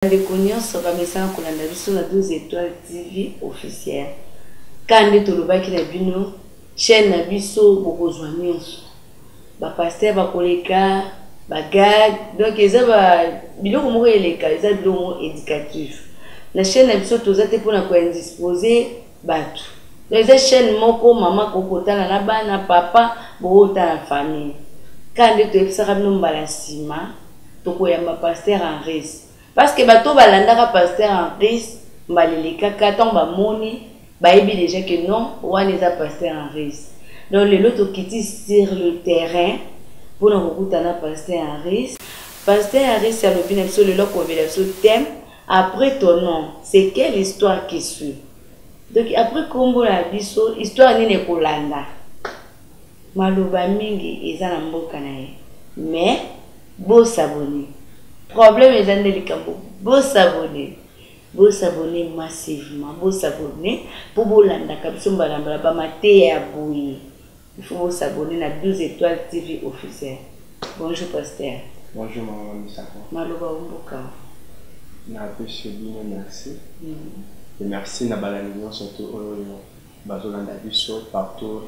Bandeko nyonso bamesana kolanda biso na 12 Etoiles TV officiel. Ka nde tolobaki na bino chaîne na biso bokozwa nyonso. Ba pasteurs bakoleka, ba gag, donc eza ba biloko moko eleka, eza biloko moko éducatif. Na chaîne na biso toza te pona ko indisposer bato. Donc eza chaîne moko mama akoki kotala na bana, papa bokotala na famille. Ka nde toyebisaka bino mbala nsima tokoyamba pasteur Henris parce que bato balandaka pasteur Henris mbala elekaka ntango bamoni bayebi déjà que non wana eza pasteur Henris. Donc lelo tokiti sur le terrain mpona kokutana pasteur Henris. Pasteur Henris alobi na biso lelo akolobela biso thème après ton nom, c'est quelle histoire qui suit. Donc après kombo na biso histoire nini ekolanda? Maloba mingi eza na mboka na ye mais bo s'abonner problème eza nde likambo bo s'abonner bo s'abonner massivement bo s'abonner po bolandaka biso mbala mbala ba mateya ya boye il faut bo s'abonner na 12 étoiles TV officiel. Bonjour pasteur. Bonjour maman Misako. Maloba omboka. Napesi bino merci. Et merci na balandi nyonso to oyo bazolanda biso partout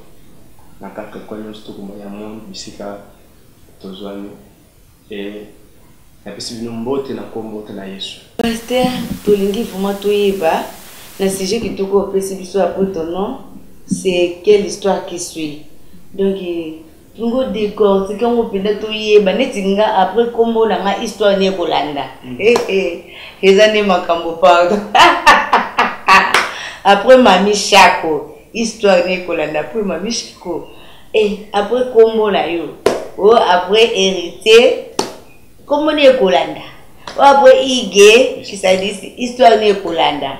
na quatre coins nyonso tokoma ya monde bisika tozwami e napesi bino mbote na nkombo te na Yesu. Pasteur, tolingi vraiment toyeba na sujet kitoko opesi biso après ton nom, c'est quelle histoire qui suit. Donc ngo décortique yango mpenza toyeba neti nga après kombo na nga histoire nde ekolanda. Eza nde makambo, pardon. Après Mami Shako, histoire nde ekolanda après Mami Shako. Après kombo na yo, o après héritier, kombo nde ekolanda. O après Ige Kisadisi, histoire nde ekolanda.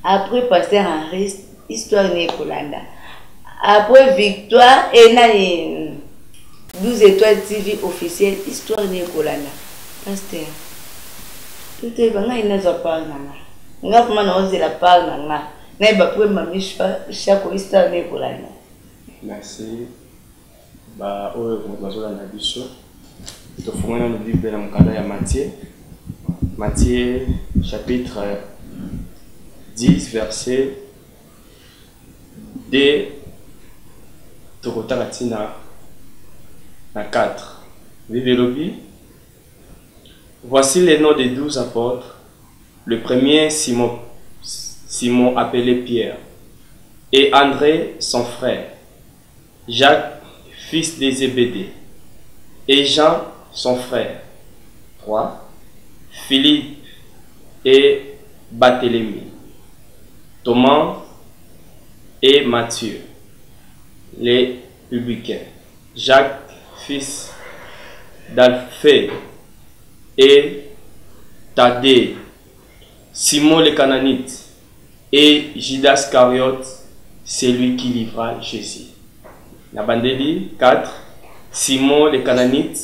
Après pasteur Henri, histoire nde ekolanda. Après Victoire et nani 12 étoiles TV officiel, histoire nde ekolanda. Pasteur, totoyeba ngai nazwa part na nga. Nga vraiment naozela part na nga. Nayeba après Mami Shako, histoire nde ekolanda. Merci. Ba oyo bazolanda biso, tofungoli nanu Bible na mokanda ya Matthieu. Matthieu chapitre 10 verset 2 tokotanga ntina na 4. Bible elobi: Voici les noms des 12 apôtres. Le premier, Simon, Simon appelé Pierre, et André, son frère, Jacques, fils de Zébédée, et Jean, son frère. 3. Philippe et Barthélemy, Thomas et Matthieu, les publicains, Jacques, fils d'Alphée, et Thaddée, Simon le Cananite, et Judas Iscariote, celui qui livra Jésus. Nabandeli 4, Simon le Cananite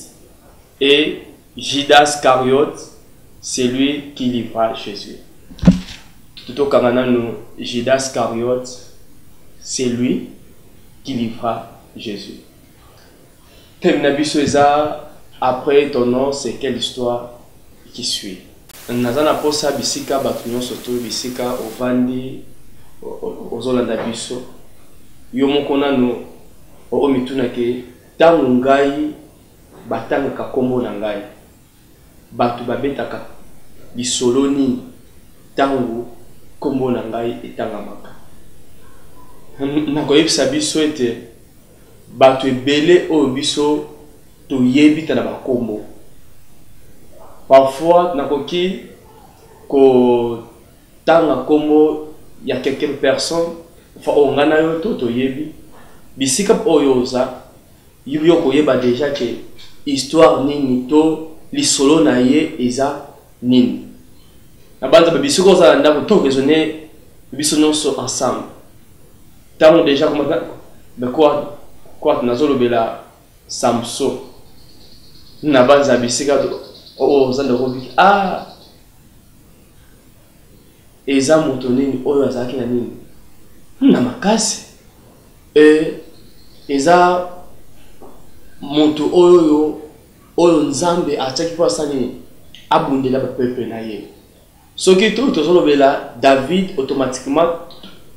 et Judas Iscariote, celui qui livra Jésus. Totokanga nanu Judas Iscariote, celui qui livra Jésus. Thème na biso eza après ton nom, c'est quelle histoire qui suit. Naza na posa bisika bato nyonso to bisika ovandi ozolanda biso, yo moko nanu omitunake ntango ngai batangaka kombo na ngai, bato babetaka lisolo nini ntango kombo na ngai etangamaka? Nakoyebisa biso ete bato ebele oyo biso toyebi ta na bakombo, parfois nakoki kotanga kombo ya quelque personne fa oyo ngai na yo to toyebi bisika oyo oza, yo koyeba déjà ke histoire nini to lisolo na ye eza nini. Na banza ba bisika oza na ndako to raisonner biso nyonso ensemble. Ntango déjà quoi nazolobela Samson na banza bisika oyo oza ndako biki, ah, eza moto nini oyo azalaki na nini na makasi, e eza moto oyo oyo Nzambe atiaki mpo asala nini, abundela bapeuple na ye. Soki to tozolobela David, automatiquement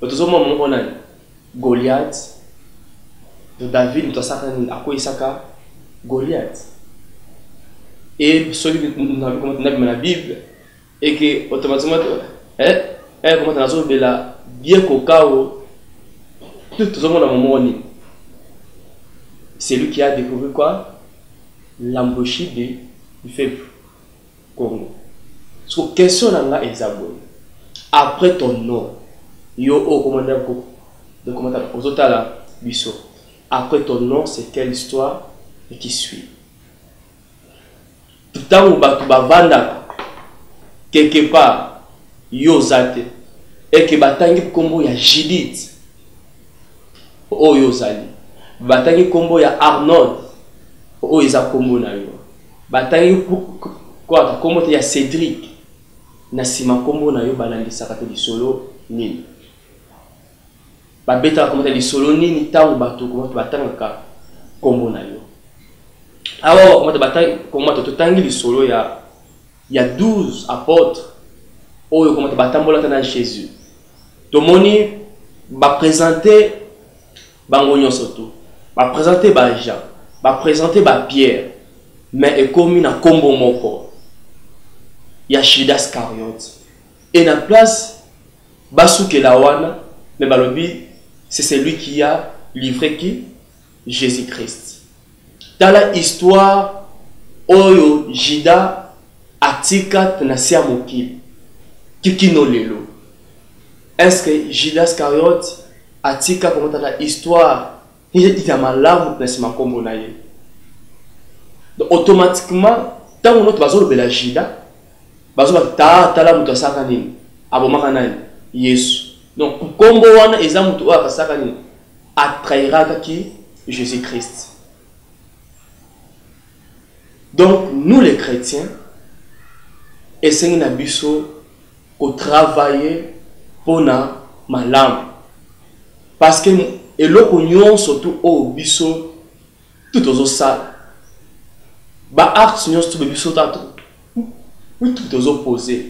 tozomona moko nani? Goliath. Donc David moto asalaka nini? Akweyisaka Goliath. E soki nabima na Bible eke automatiquement komata nazolobela bien kokao, tozomona moko nini? C'est lui qui a découvert quoi? L'embouchure du fleuve Congo. So question na nga eza boye: après ton nom, yo oyo komanda komata ozotala biso, après ton nom, c'est quelle histoire qui suit? Ntango bato bavandaka quelque part, yo oza te, eke batangi nkombo ya Judith oyo ozali, batangi nkombo ya Arnold oyo eza nkombo na yo, batangi kwata nkombo te ya Cédric na nsima nkombo na yo, balandisaka te lisolo nini? Babetaka komata lisolo nini ntango bato komata batangaka nkombo na yo? Awa komata komata totangi lisolo ya 12 apôtres oyo komata batambolaka na Jésus. Tomoni baprésente bango nyonso tu, baprésente ba Jean, baprésente ba Pierre, mais ekomi na nkombo moko ya Judas Iscariote. E na place basukela wana, mais balobi c'est celui qui a livré qui? Jésus-Christ. Tala histoire oyo Judas atika na se ya mokili kikino lelo. Est-ce que Judas Iscariote atika komotala histoire ya malamu na nsima nkombo na ye? Donc automatiquement, ntango noto bazolobela Judas, bazoba ta tala moto asalaka nini? Abomaka nani? Yesu. Donc nkombo wana eza moto oyo asalaka nini? Atrahiraka ki? Jésus Christ. Donc nous les chrétiens, esengi na biso kotravailler mpona malamu, parce que eloko nyonso tu oyo biso tu tozosala, baacte nyonso tu biso tatu tozopose,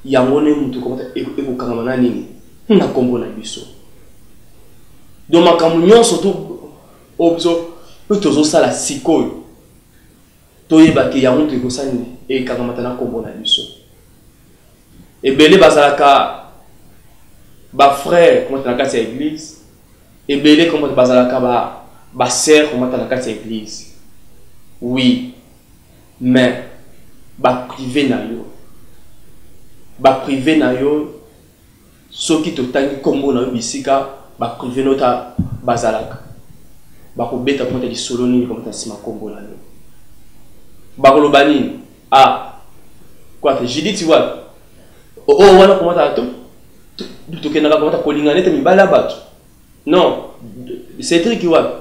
yango nde motu komata ekokangama na nini? Na nkombo na biso. Donc makambo nyonso tu oyo biso tozosala sikoyo, toyebaki yango moto ekosala nini? Ekangamata na nkombo na biso. Ebele bazalaka bafrère komata na kati ya église, ebele komata bazalaka basœur komata na kati ya église, oui, mais baprivé na yo, baprivé na yo, soki totangi nkombo na yo, bisika baprivé na yo ta bazalaka, bakobeta komata lisolo nini komata nsima nkombo na yo? Bakoloba nini? Ah, kwate Judith wapi oyo wana komata to tokendaka komata kolinga nete mibali ya bato? Non, Cédric wapi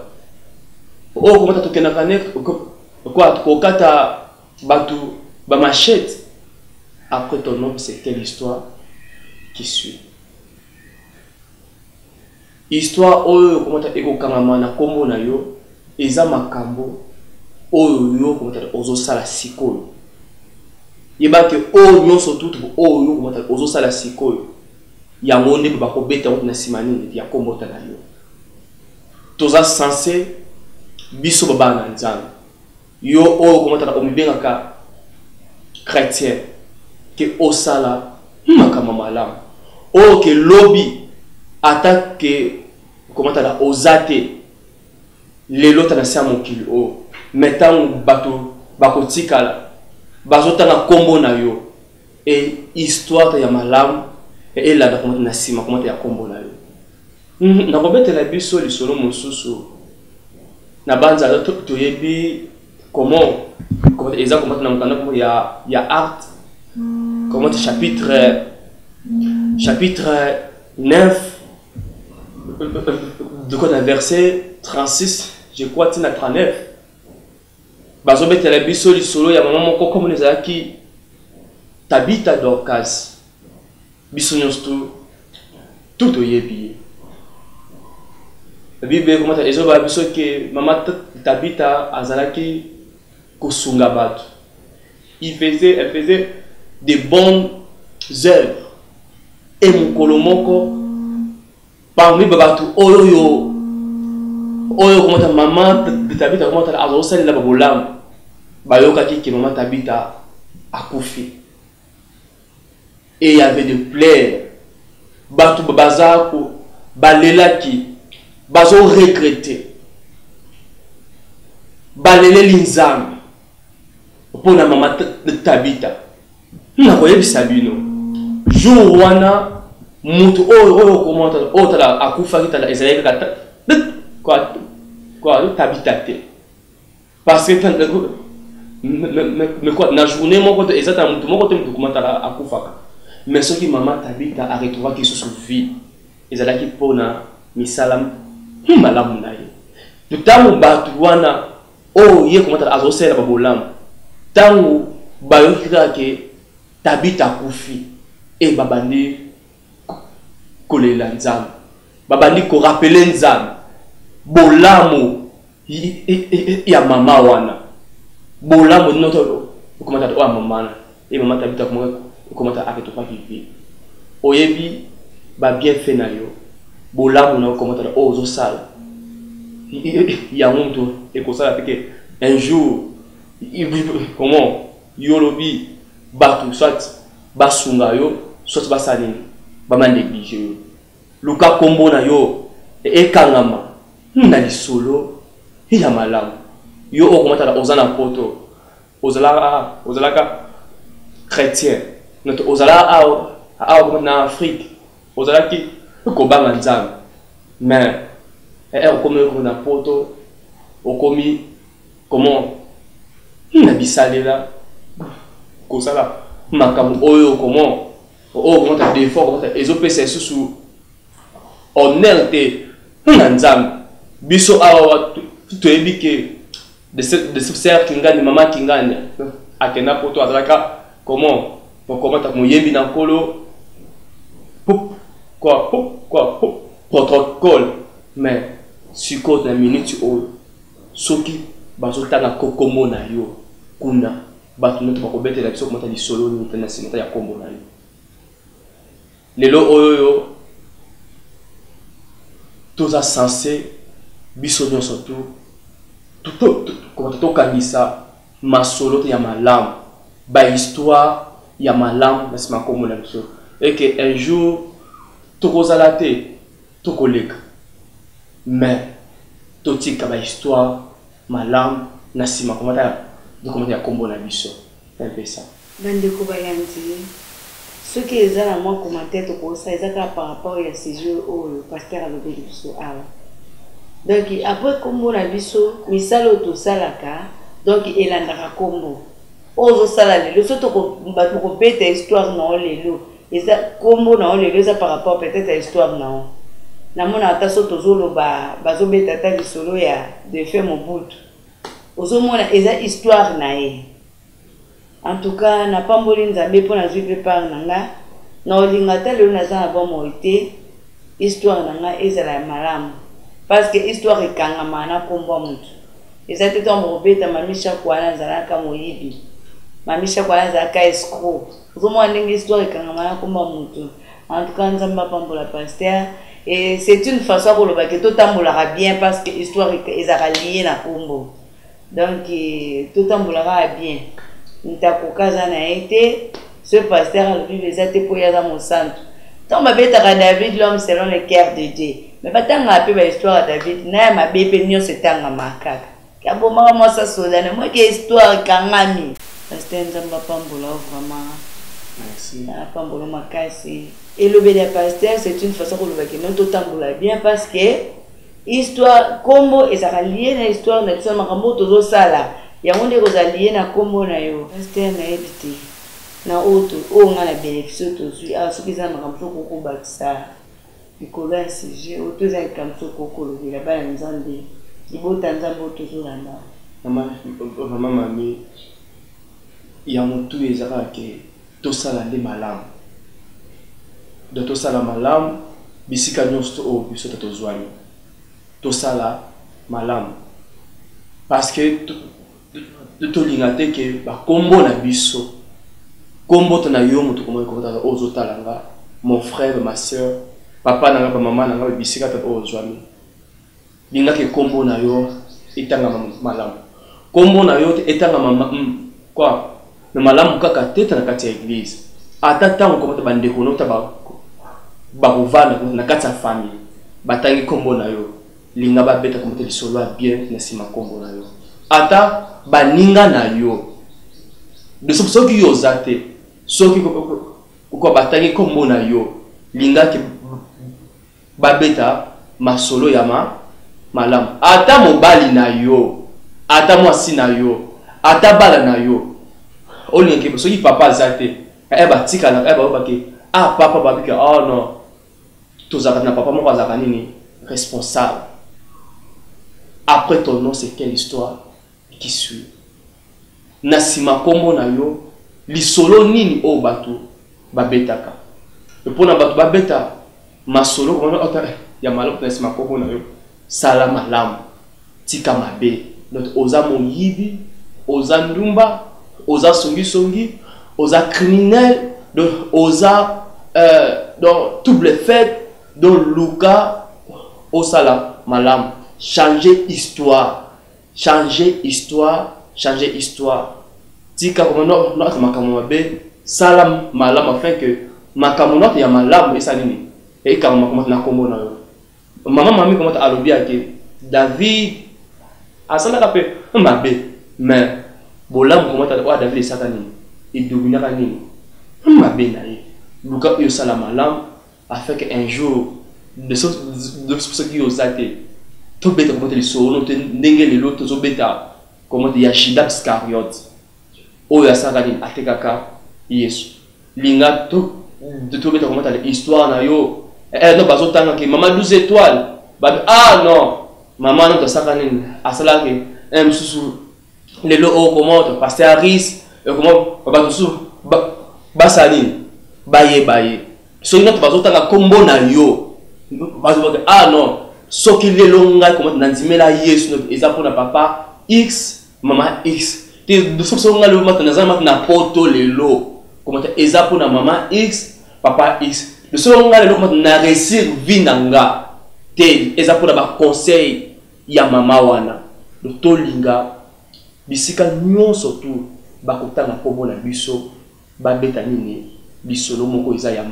oyo komata tokendaka ne kokata bato bamachete? Après ton nom, c'est quelle histoire qui suit? Histoire oyo komata ekokangama na nkombo na yo eza makambo oyo yo komata ozosala sikoyo. Yeba ke oyo nyonso tutu oyo yo komata ozosala sikoyo, yango nde bakobeta yango na nsima nini ya nkombo na yo. Toza censé, biso babana na Nzambe, yo oyo komata omibengaka chrétien, ke osala makambo malamu oyo ke lobi, ata ke komatala oza te lelo ta na se ya mokili oyo, mais ntango bato bakotikala bazotanga nkombo na yo, e histoire ya malamu elanda komata na nsima komata ya nkombo na yo. Nakobetela biso lisolo mosusu na banzala. Toyebi comment eza komata na mokanda ya Actes, comment chapitre 9 de quoi, na verset 36 je crois ntina 39, bazobetela biso lisolo ya mama moko komona ezalaki Tabita Dorcas. Biso nyonso tu toyebi ye. Bible ekomata ezoba biso ke mama Tabita azalaki kosunga bato. Il faisait elle faisait de bonnes œuvres. Et mokolo moko parmi bato oyo oyo oyo komata mama Tabita komata azosalela babolamu, bayokaki ke mama Tabita akufi et il y avait de pleurs. Bato baza ko balelaki, bazo regretter, baleleli Nzambe mpona mama Tabita. Nakoyebisa bino, jour wana moto oyo oyo komata oyo tala akufaki tala ezalaki kaka quoi Tabita te, parce que mais quoi, na journée moko te eza ta moto moko te moto komata akufaka. Mais soki mama Tabita aretrouvaki lisusu vie, ezalaki mpona misala malamu na ye. Ntango bato wana oyo ye komata azosalela babolamu, ntango bayoki kaka ke Tabita akufi, e babandi kolela Nzambe, babandi korappeler Nzambe bolamu ya mama wana, bolamu noto okomata oyo ya mama wana. E mama Tabita okomata aretrouvaki vie. Oyebi babienfait na yo, bolamu na yo komata oyo ozosala yango, moto ekosala pe ke un jour comment yo olobi bato soit basunga yo, soit basala nini, bama néglige yo. Luka nkombo na yo ekangama na lisolo ya malamu. Yo oyo komatala oza na Poto, ozalaka ozalaka chrétien, noto ozalaka awa awa na Afrique, ozalaki kobanga Nzambe, mais okomi na Poto, okomi comment na bisalela kosala makambo oyo comment oyo komata défaut komata ezopesa lisusu honneur te na Nzambe. Biso awa toyebi ke de sœur Kingani, mama Kingani akenda Poto, azalaka comment okomata moyembi na Nkolo, quoi quoi protocole. Mais sikoyo na minute oyo, soki bazotanga kombo na yo kuna, bato nyonso bakobetela biso komata lisolo nini na nsima ya kombo na yo? Lelo oyo oyo toza censé biso nyonso tu tokangisa masolo te ya malamu, bahistoire ya malamu na nsima kombo na biso, eke un jour tokozala te, tokoleka, mais totika bahistoire malamu na nsima komata dokomata ya kombo na biso. Un ça. Bandeko balandi, soki eza na mwa commentaire tokosala, eza kaka par rapport ya sujet oyo pasteur alobeli biso awa. Donc après kombo na biso, misala oyo tosalaka, donc elandaka kombo oyo ozosala lelo. So bato bakobeta histoire na yo lelo, eza kombo na yo lelo, eza par rapport peut-être ya histoire na yo. Namona ata so tozoloba, bazobeta ata lisolo ya défunt Mobutu, ozomona eza histoire na ye. En tout cas, napamboli Nzambe mpo nazwi mpe part na nga. Na olinga ata lelo naza na bomoi te, histoire na nga ezala ya malamu, parce que histoire ekangama na nkombo ya motu. Eza te ntango bokobeta Mami Shako wana azalaka moyibi, Mami Shako wana azalaka escroc. Ozomona ndenge histoire ekangama na nkombo ya motu. En tout cas, Nzambe apambola pasteur. Et c'est une façon ya koloba ke totambolaka bien, parce que histoire ezalaka lié na nkombo. Donc totambolaka bien. Moto akoka aza na ye te. Ce pasteur alobi eza te mpo ye aza mosantu. Ntango babetaka David, l'homme selon le cœur de Dieu, mais batangaka mpe bahistoire ya David na ya mabe mpe nyonso etangamaka kaka abomaka mwasi asoda na moke, histoire ekangami. Pasteur, Nzambe apambola yo vraiment. Merci. Apambola makasi. Elobeli ya pasteur, c'est une façon koloba ke no totambola bien, parce que histoire, nkombo ezalaka lié na histoire na biso, na makambo oyo tozosala, yango nde ekozala lié na nkombo na yo. Pasteur, nayebi te na oyo oyo nga na bénéfice oyo tozwi awa, soki eza na makambo soki okobakisa likolo ya sujet oyo, to eza likambo soki okolobela bana Nzambe, libota Nzambe oyo tozolanda. Mama mami, ya motu eza kaka ke tosala nde malamu. Donc tosala malamu bisika nyonso oyo biso to tozwami, tosala malamu, parce que tolinga te ke bakombo na biso. Kombo to na yo moto komaki kokota oyo ozotala nga, mon frère, ma soeur, papa na nga, ba mama na nga, bisika pe oyo ozwami. Lingaka kombo na yo etangama malamu. Kombo na yo etangama quoi? Na malamu kaka te na kati ya église. Ata tango komata bandeko no ta ba bakovanda na kati ya famille batangi kombo na yo, linga babeta komata lisolo ya bien na nsima kombo na yo. Ata baninga na yo soki yo oza te, soki kwa batangi kombo na yo, lingaki babeta masolo ya malamu. Ata mobali na yo, ata mwasi na yo, ata bala na yo, olingaki soki papa aza te, batikalaka, balobaki ah papa babiki, oh non, tozalaka na papa moko azalaka nini responsable. Après ton nom, c'est quelle histoire qui suit? Na nsima kombo na yo, lisolo nini oyo bato babetaka? Mpona bato babeta masolo komona ota ya malamu na nsima kombo na yo, sala malamu, tika mabe. Donc oza moyibi, oza ndumba, oza songisongi, oza criminel, donc oza donc double fête. Donc luka osala malamu, changer histoire, changer histoire, changer histoire. Tika komona no makambo mabe, sala malamu afin que makambo note ya malamu esala nini ekanga makambo na kombo na yo. Mama mami komata alobi ake David asalaka mpe mabe, mais bolamu komata oyo David esaka nini, edominaka nini mabe na ye. Luka oyo osala malamu afin que un jour de soki oza te, tobeta komata lisolo te ndenge lelo tozobeta komata ya Judas Iscariote oyo asalaka nini, atekaka Yesu. Linga tobeta komata histoire na yo. No bazotanga ke mama 12 étoiles, babi ah non, mama no asalaka nini, asalaka mosusu lelo oyo komata pasteur Harris, comment bato mosusu basala nini, bayeba ye. Soki ngato bazotanga kombo na yo, bazobaka ah non, soki lelo ngai komata nandimela Yesu eza mpona papa X, mama X te. Soki ngai lelo mata naza mata na poto lelo komata eza mpona mama X, papa X. Soki ngai lelo komata na réussir vie na nga te, eza mpona baconseil ya mama wana. Tolinga bisika nyonso tu bakotanga kombo na biso, babeta nini lisolo moko eza ya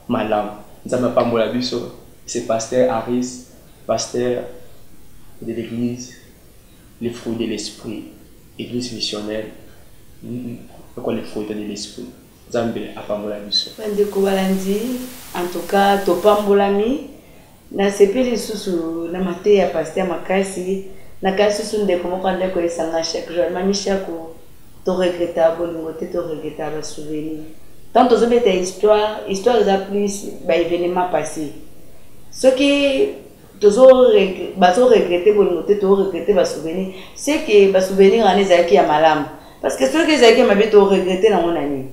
malamu. Nzambe apambola biso. C'est pasteur Harris, pasteur de l'église Les Fruits de l'Esprit, église missionnaire quoi, les fruits de l'esprit. Nzambe apambola biso. Bandeko balandi, en tout cas topambolami. Nasepeli lisusu na mateya ya pasteur makasi. Nakasi susu ndeko moko andeko esanga chaque jour, mami Shako, toregreta bolingo te, toregreta basouvenir. Tant tozobeta histoire, histoire eza plus baévénement passé. Soki bazoregrete bolingo te, toregrete basouvenir, c'est que basouvenir wana ezalaki ya malamu, parce que soki ezalaki ya mabe, toregrete nango na nini?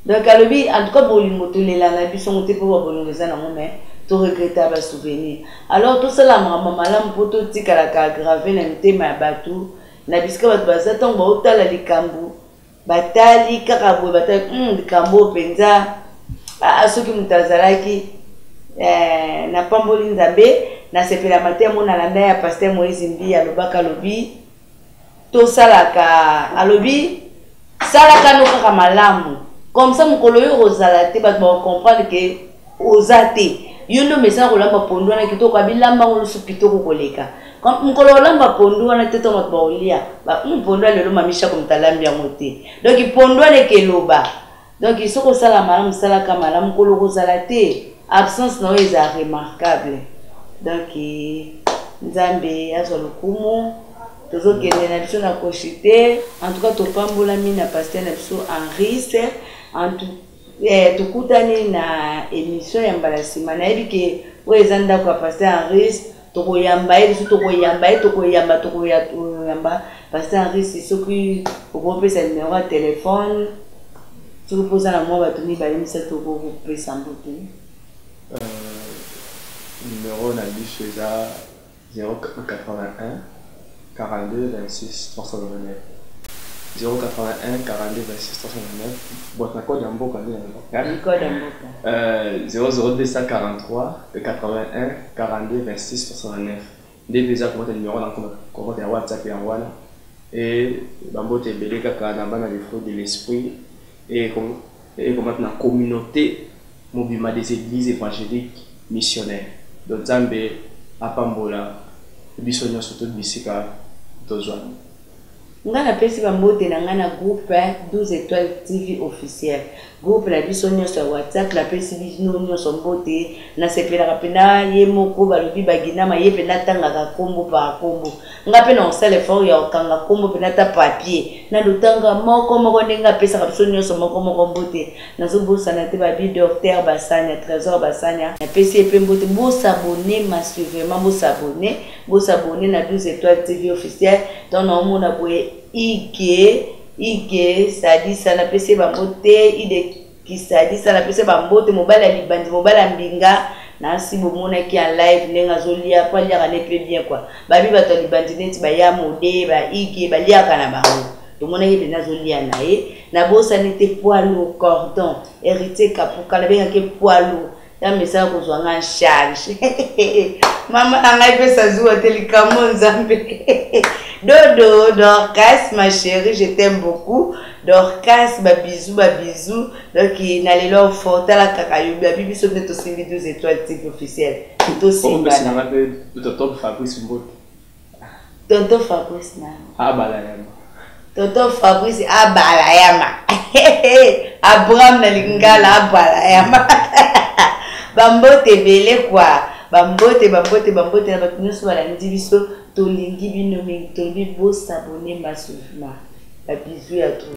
Donc alobi en tout cas bolingo tolela na biso ngo te, mpo babolingo eza nango, mais toregreta basouvenir. Alors tosala makambo malamu mpo totikalaka grave na mitema ya bato, na bisika bato baza. Ntango baotala likambo, batali kaka boye, batali likambo oyo mpenza, soki moto azalaki. Napamboli Nzambe, nasepela mateya mo nalanda ya pasteur Moïse Mbi. Alobaka, alobi tosalaka, alobi salaka no kaka malamu, comme ça mokolo oyo kozala te, bato bakocomprendre ke oza te. Yo nde omesana kolamba pondu wana kitoko, abilamba ngo lusu kitoko koleka. Mokolo olamba pondu wana te, ntango bato bakolia pondu ya lelo, mami Shako moto alambi yango te. Donc pondu wana ekeloba. Donc soki osala malamu, salaka malamu, mokolo kozala te, absence na oyo eza remarquable. Donc Nzambe azwa lokumu. Tozokende na biso na koshi te. En tout cas topambolami na pasteur na biso Henris. En tout tokutani na émission ya mbala nsima. Nayebi ke oyo eza ndako ya pasteur Henris, tokoyamba ye biso, tokoyamba ye, tokoyamba, tokoyamba pasteur Henris. Soki okopesa numero ya telefone, soki mpo oza na mwa bato mibale misato, okokopesa mbote. Numéro na biso eza 081 42 26 329. 081 42 26 309. Bon, na code ya mboka nde na Code ya mboka. 00243 81 42 26 309 nde mpe eza komata numéro na komata ya WhatsApp yango wana. E bambote ebele kaka na bana le fruit de l'esprit e komata na communauté mobima des églises évangéliques missionnaires. Donc Nzambe apambola biso nyonso to bisika tozwami. Nga napesi bambote na ngai na groupe 12 étoiles TV officiel, groupe na biso nyonso ya WhatsApp. Napesi bino nyonso mbote. Nasepelaka mpena ye moko balobi baginama ye mpena atangaka nkombo par nkombo. Nga mpe na kosala effort ya kokanga nkombo mpena ata papier na lotanga moko moko ndenge apesaka biso nyonso moko moko mbote. Nazobosana te babi docteur Basanya, Trésor Basanya, napesi ye mpe mbote. Bos'abonner massivement, bos'abonner, bos'abonner na 12 étoiles TV officiel. Ntango naomona boye ige ige sadisa, napesi ye bambote. Ide kisadisa, napesi ye bambote. Mobali ya libandi, mobali ya mbinga, nasi bomonaki en live ndenge azolia po aliaka ne mpe bien quoi. Babi bato ya libandi neti baya mode baige baliaka na bango, tomonaki mpenza azolia na ye. Nabosani te poids cordon Héritier Kapuka, nabengaki poids lourd ya mesala kozwa nga en charge. Mama na ngai pesa zuwa te, likambo Nzambe. Dodo Dorcas, ma chérie, je t'aime beaucoup Dorcas, babisous, babisous. Donc na lelo fort, tala kaka yo babi biso mpe tosimbi 12 étoiles TV officiel. Tosimbana mpe tonton Fabrice Mbote. Tonton Fabrice na Abala yama. Tonton Fabrice Abalayama, Abraham na lingala, Abalayama, bambote ebele kwa bambote, bambote, bambote na bato nyonso balandi biso. Tolingi bino mingi, tolobi bos'abonner massivement. Babisous ya trop.